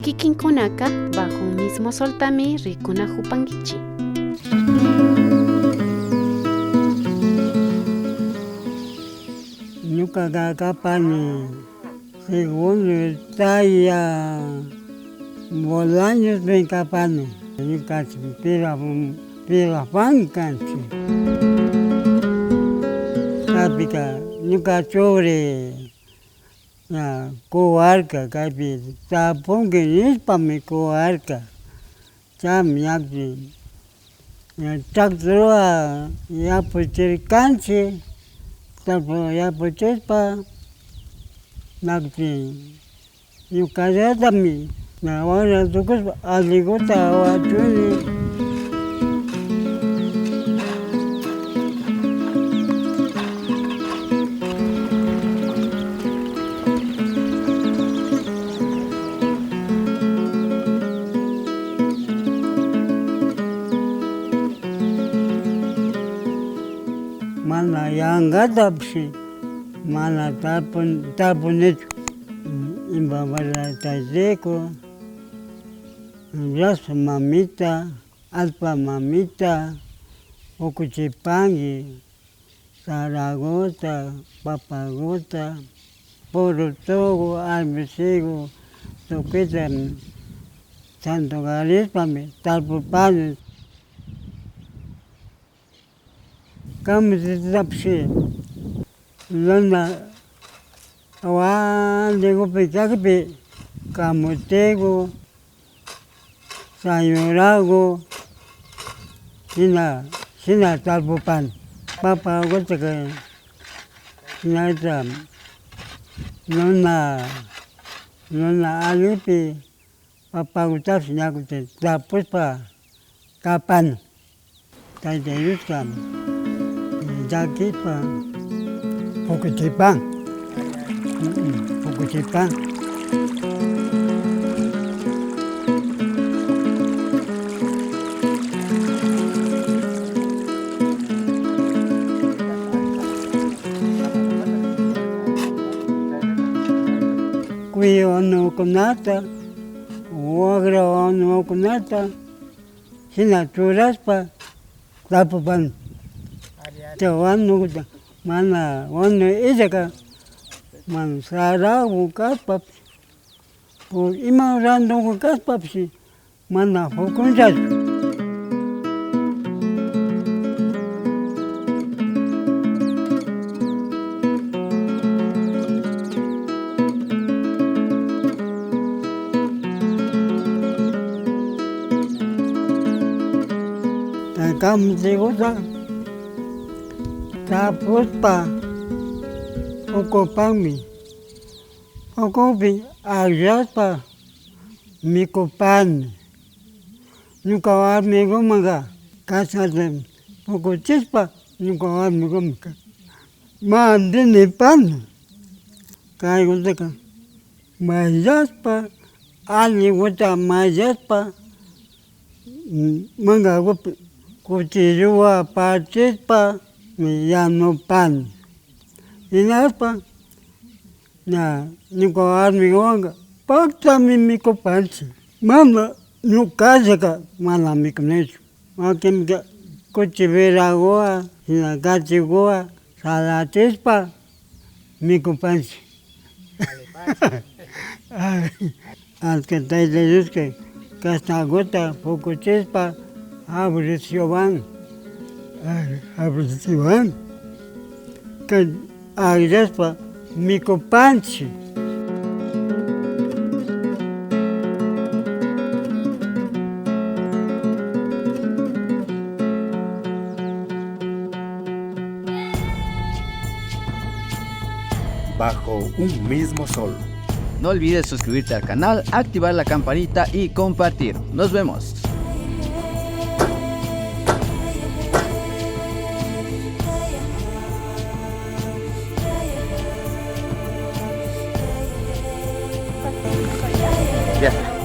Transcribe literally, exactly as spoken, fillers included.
Kikinkunaka bajo un mismo soltami rikunajupankichi. Ñukaka kapani segundo Taya Bolañosmi kapani. Ñukanchik Pira, Pira Juan kanchik. Kaypika ñuka churi ña kuwarka, kaypi tapunki nishpami kuwarka. Chaymi ñapi, ña tractorwan yapuchirkanchik, tractorwan yapuchishpa, ñapi ñukallatami ña wakra tukushpa alliguta wachuni. Mana yankatapish mana tapun-, tapunichu. Imbabala taytiku, Blas mamita, Alpa mamita, Ukuchipangui, Saraguta, Papaguta, Purutugu, Almisigu, tukuyta Santo Garishpami tarpupani. Kamuchitapish luna walligupi kakpi kamutigu, sayuragu, shina, shina tarpupani. Papagutaka shinata luna, luna allipi papagutapish ña kutin tarpushpa kapani. Tayta Dioska llakishpa pukuchipan, pukuchipan. Cuyo nukunata, wagra wanukunata shina churashpa tapupani. Chay wanukuta mana wanu illaka, mana saragu kashpapish, o ima randuku kashpapish, mana pukunllachu. Kamutiguta tapushpa pukupanmi. Pukupi akllashpa mikupani. Ñuka warmigumanka kashkata pukuchishpa, ñuka warmigumanka mandi nipani. Kaykutaka mayllashpa, alliguta mayllashpa, mankakupi cuchillowan pachishpa yanupani. Hinashpa ña ñuka warmiguwanka paktami mikupanchik. Mana ñukallaka mana mikunichu. Wakinka kuchiviraguwan, shina kachiguwan salachishpa mikupanchik. Ashka Tayta Dioska kashnakuta pukuchishpa abrisiowan, abrisiowan. Kay akllashpa mikupanchik. Bajo un mismo sol. No olvides suscribirte al canal, activar la campanita y compartir. Nos vemos. Ya.